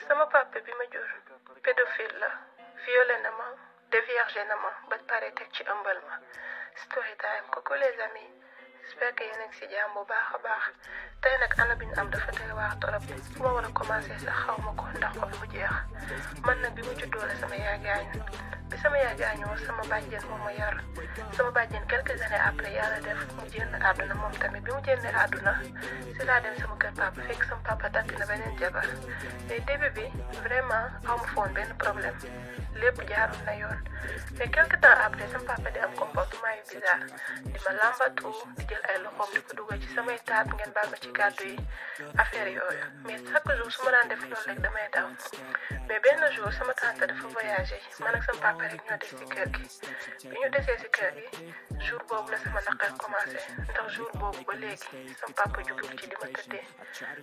sama papa bi ma jur pédophile la violé na ma déviergé na ma ba pare teg ci ëmbal ma. Story time coucou les amis, j'espère que yéen a ngi si jàmm bu baax a baax. tey nag ana bi ñu am dafa tey waar torop fu ma war a commencé sax xaw ma ko ndax xol bu jeex. man nag bi ma juddoo la sama yaay gaañu bi sama yaay gaañoo sama bàjjen moom ma yar. sama bàjjen quelques années après yàlla def mu génn àdduna moom tamit bi mu génnee àdduna si laa dem sama kër papa fekk sama papa takk na beneen jabar. mais début bi vraiment aw ma foon benn problème lépp jaarul na yoon mais quelque temps après sama papa di am comportement yu bizarre di ma lambatu di jël ay loxoom di ko dugal ci samay taat ngeen baal ma ci kàddu yi affaire yooyu. mais chaque jour su ma daan def loolu rek damay daw. mais benn jour sama tante dafa voyagé man ak sama papa rek ñoo des si kër gi bi ñu desee si kër gi jour boobu la sama naqar commencé ndax jour boobu ba léegi sama papa jugul ci di ma tëddee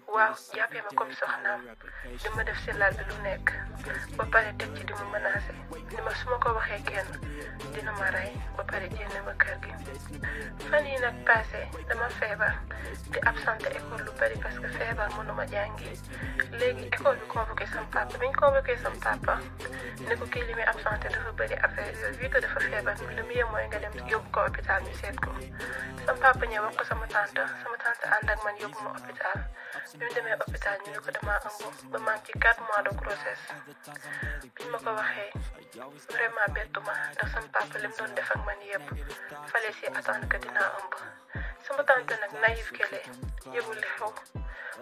waaw jàppee ma comme soxnaam di ma def si lal bi lu nekk ba pare teg ci di ma menacé ni ma su ma ko waxee kenn dina ma rey ba pare génne ma kër gi. fan yi nag passé dama feebar di absenté école lu bari parce que feebar mënuma jàngi. léegi école bi convoqué sama papa bi ñu convoqué sama papa ne ko kii li muy absenté dafa bëri affaire yooyu vu que dafa feebar le mieux mooy nga dem yóbbu ko hôpital ñu seet ko. sama papa ñëw wax ko sama tante ànd ak man yóbbu ma hôpital. bi mu demee hôpital ñu ne ko damaa ëmb ba maa ngi ci 4 mois de grossesse. biñ ma ko waxee vraiment bettu ma ndax sama papa li mu doon def ak man yëpp fallait s'y attendre que dinaa ëmb. sama tante nag naïf kele yëgul li xew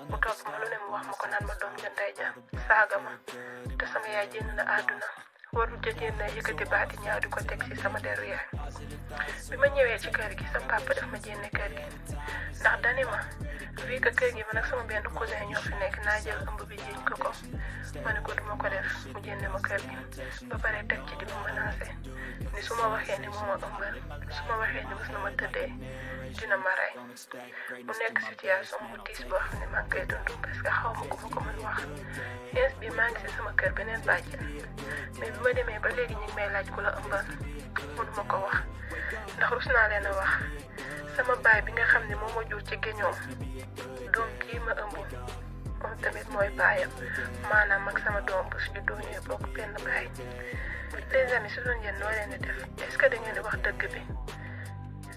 mu topp ma lu ne mu wax ma ko naan ma doom ja ndey ja saaga ma te sama yaay génn na àdduna warul jëjeen na yëkkati baati ñaaw di ko teg ci sama deru yaay. bi ma ñëwee ci kër gi sama papa daf ma génne kër gi ndax dani ma vu que kër gi man ak sama benn cousin ñoo fi nekk naa jël ëmb bi jiiñ ko ma ne ko duma ko def mu génne ma kër gi ba pare teg ci di ma menacé ni su ma waxee ni moo ma ëmbal su ma waxee ni mës na ma tëddee dina ma rey. mu nekk situation bu tiis boo xam ne maa ngi koy dund parce que xaw ma ko ma ko mën wax. ins bi maa ngi si sama kër beneen bàjjen mais bi ma demee ba léegi ñu ngi may laaj ku la ëmbal mënuma ko wax ndax rus naa leen a wax. sama baay bi nga xam ne moo ma jur ci géñoom doom kii ma ëmb moom tamit mooy baayam maanaam ak sama doom bu suñu doom ñooy bokk benn baay. les amis su doon yéen noo leen di def est-ce que da ngeen di wax dëgg bi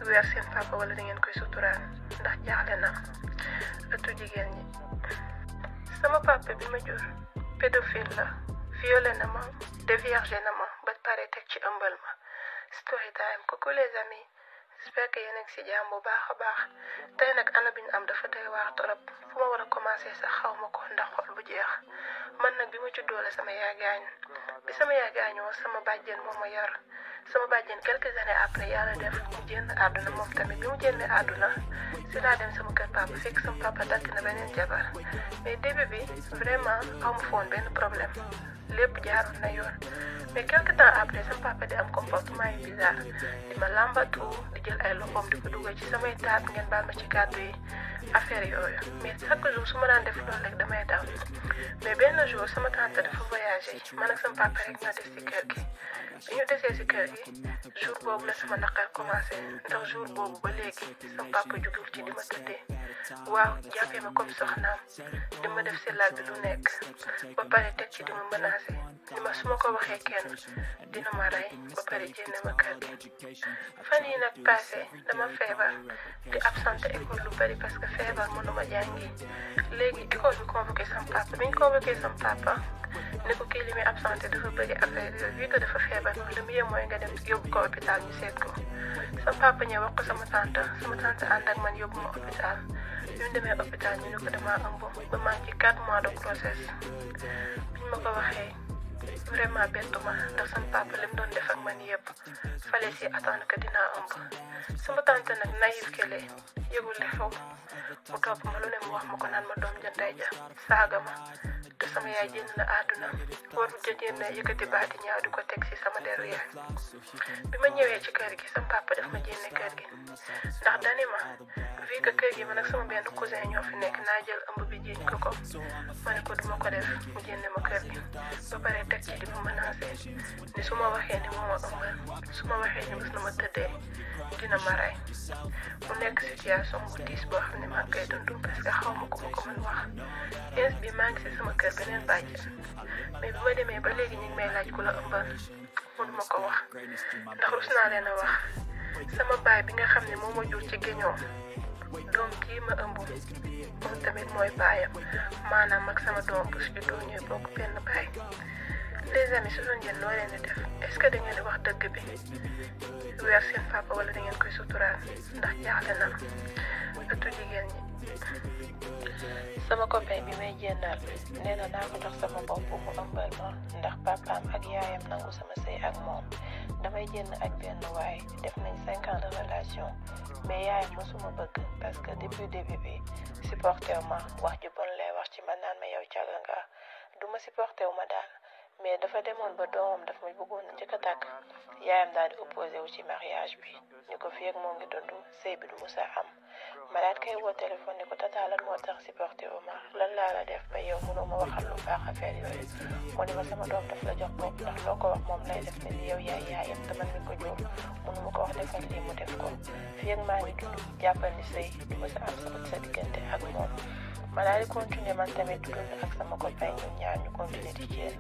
weer seen papa wala da ngeen koy suturaal ndax jaaxle na ëttu jigéen ñi. sama papa bi ma jur pédophile la violé na ma déviergé na ma ba pare teg ci ëmbal ma. story time coucou les amis, j'espère que yéen a ngi si jàmm bu baax a baax. tey nag ana bi ñu am dafa tey waar torop fu ma war a commencé sax xaw ma ko ndax xol bu jeex. man nag bi ma juddoo la sama yaay gaañu bi sama yaay gaañoo sama bàjjen moom ma yar. sama bàjjen quelques années après yàlla def mu génn àdduna moom tamit bi mu génnee àdduna si laa dem sama kër papa fekk sama papa takk na beneen jabar. mais début bi vraiment aw ma foon benn problème lépp jaarul na yoon. mais quelque temps après sama papa di am comportement yu bizarre di ma lambatu di jël ay loxoom di ko dugal ci samay taat ngeen baal ma ci kàddu yi affaire yooyu. mais chaque jour su ma daan def loolu rek damay daw. mais benn jour sama tante dafa voyagé man ak sama papa rek ñoo des si kër gi bi ñu desee si kër gi jour boobu la sama naqar commencé ndax jour boobu ba léegi sama papa jugul ci di ma tëddee waaw jàppee ma comme soxnaam di ma def si lal bi lu nekk ba pare teg ci di ma menacé ni ma su ma ko waxee kenn dina ma rey ba pare génne ma kër gi. fan yi nag passé dama feebar di absenté école lu bari parce que feebar mënuma jàngi. léegi école bi convoqué sama papa bi ñu convoqué sama papa ne ko kii li muy absenté dafa bëri affaire yooyu vu que dafa feebar le mieux mooy nga dem yóbbu ko hôpital ñu seet ko. sama papa ñëw wax ko sama tante ànd ak man yóbbu ma hôpital. bi mu demee hôpital ñu ne ko damaa ëmb ba maa ngi ci 4 mois de grossesse. biñ ma ko waxee vraiment bettu ma ndax sama papa li mu doon def ak man yëpp fallait s'y attendre que dinaa ëmb. sama tante nag naïf kele yëgul li xew mu topp ma lu ne mu wax ma ko naan ma doom ja ndey ja saaga ma te sama yaay génn na àdduna warul jëjeen na yëkkati baati ñaaw di ko teg ci sama deru yaay. bi ma ñëwee ci kër gi sama papa daf ma génne kër gi ndax dani ma vu que kër gi man ak sama benn cousin ñoo fi nekk naa jël ëmb bi jiiñ ko ma ne ko duma ko def mu génne ma kër gi ba pare teg ci di ma menacé ni su ma waxee ni moo ma ëmbal su ma waxee ni mës na ma tëddee dina ma rey. mu nekk situation bu tiis boo xam ne maa ngi koy dund parce que xaw ma ko ma ko mën wax. ins bi maa ngi si sama kër beneen beneen bàjjen mais bi ma demee ba léegi ñu ngi may laaj ku la ëmbal mënuma ko wax ndax rus naa leen a wax sama baay bi nga xam ne moo ma jur ci géñoo doom kii ma ëmb moom tamit mooy baayam maanaam ak sama doom bu si juddoo ñooy bokk benn baay. Les amis su doon yéen noo leen di def est-ce que da ngeen di wax dëgg bi weer seen papa wala da ngeen koy suturaal ndax jaaxle na ëttu jigéen ñi. sama copain bi may jénnal nee na naa ko jox sama bopp mu ëmbal ma ndax papaam ak yaayam nangu sama sëy ak moom damay jénn ak benn waay def nañ 5 ans de relation mais yaayam mosuma bëgg parce que depuis début bi supporté wu ma wax ju bon lay wax ci man naan ma yow caga nga du ma supporté wu ma daal mais dafa demoon ba doomam daf ma bëggoon a njëkk a tàkk yaayam daal di opposé wu ci mariage bi ñu ko fi ak moo ngi dund sëy bi du musa am ma daal koy woo téléphone ni ko tata lan moo tax supporté wu ma lan laa la def ba yow mënoo ma waxal lu baax affaire yooyu mu ne ma sama doom daf la jox bopp ndax loo ko wax moom lay def ne yow yaay yaayam te man mi ko jur mënu ma ko wax defal lii mu def ko fi ak maa ngi dund jàppal ni sëy du musa am sa diggante ak moom ma daal di continuer man tamit di dund ak sama copain ñun ñaar ñu continuer di jéem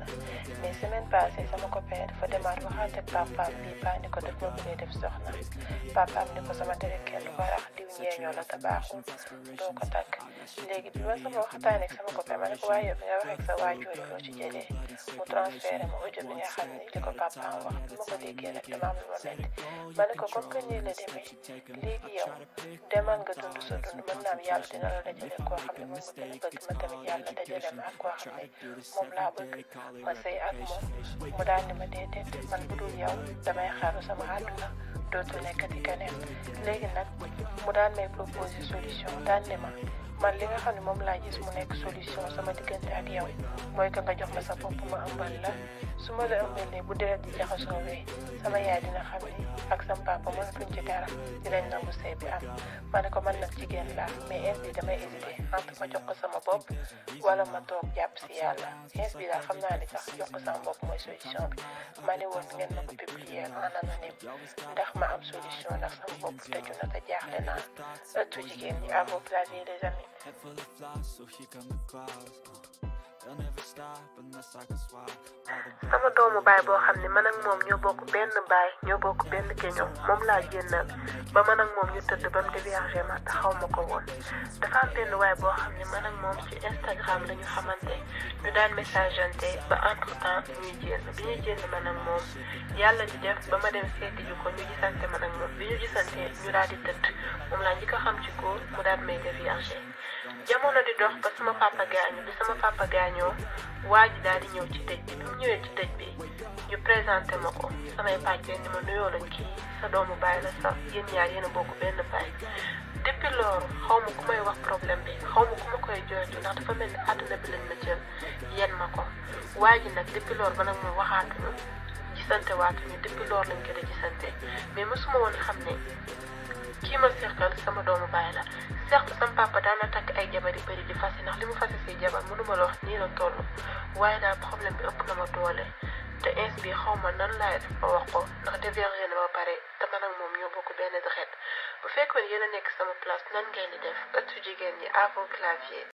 mais semaine passée sama copain dafa demaat waxaat ak papaam bii paa ni ko def ma bëggee def soxna papaam ni ko sama tere kenn du ko rax diw ñeeñoo la te baaxul doo ko takk léegi bi ma sama waxtaan ak sama copain ma ne ko waaye yow bi nga wax ak sa waajur yi loo ci jëlee mu transféré ma audio bi nga xam ne li ko papaam wax bi ma ko déggee nag dama am lu ma metti ma ne ko comme que nii la demee léegi yow demal nga dund sa dund mën naa am yàlla dina la dajale koo xam ne moom gën a bëgg ma tamit yàlla dajale ma ak koo xam ne moom laa bëgg ma sëy ak moom mu daal ni ma déedéet man bu dul yow damay xaaru sama àdduna dootul nekkati keneen léegi nag mu daan may proposer solution daan ne ma man li nga xam ne moom laa gis mu nekk solution sama diggante ak yow mooy que nga jox ma sa bopp ma ëmbal la su ma la ëmbalee bu deret di jaxasoo wee sama yaay dina xam ni ak sama papa mënatuñ ci dara dinañ nangu sëy bi am ma ne ko man nag jigéen laa mais ins bi damay hésité entre ma jox ko sama bopp wala ma toog jàpp si yàlla ins bi daal xam naa ni sax jox ko sama bopp mooy solution bi ma ne woon ngeen ma ko publier en anonyme ndax ma am solution ndax sama bopp tëju na te jaaxle naa ëttu jigéen ñi à vos claviers les amis. sama doomu baay boo xam ne man ak moom ñoo bokk benn baay ñoo bokk benn géño moom laa génnal ba man ak moom ñu tëdd ba mu déviergé ma te xaw ma ko woon dafa am benn waay boo xam ne man ak moom ci Instagram la ñu xamante ñu daan messageante ba entre temps ñuy génn bi ñuy génn man ak moom yàlla di def ba ma dem seeti ju ko ñu gisante man ak moom bi ñu gisante ñu daal di tëdd moom laa njëkk a xam ci góor mu daal may déviergé jamono di dox ba sama papa gaañu bi sama papa gaañoo waa ji daal di ñëw ci dëj bi mu ñëwee ci dëj bi ñu présenté ma ko samay bàjjen ni ma nuyoo la kii sa doomu baay la sax yéen ñaar yéen a bokk benn baay depuis loolu xaw ma ku may wax problème bi xaw ma ku ma koy jooytu ndax dafa mel ni àdduna bi lañ ma jël yen ma ko waa ji nag depuis loolu ba nag moom waxaatuñu gisante waatuñu depuis loolu lañ gën a gisante mais mosuma woon xam ne kii ma seqal sama doomu baay la certes sama papa daan na takk ay jabar yu bëri di fase ndax li mu fase si jabar mënuma la wax nii la toll waaye daal problème bi ëpp na ma doole te ins bi xaw ma nan laay def ba wax ko ndax déviergé na ba pare te man ak moom ñoo bokk benn deret bu fekkoon yéen a nekk sama place nan ngeen di def ëttu jigéen ñi à vos claviers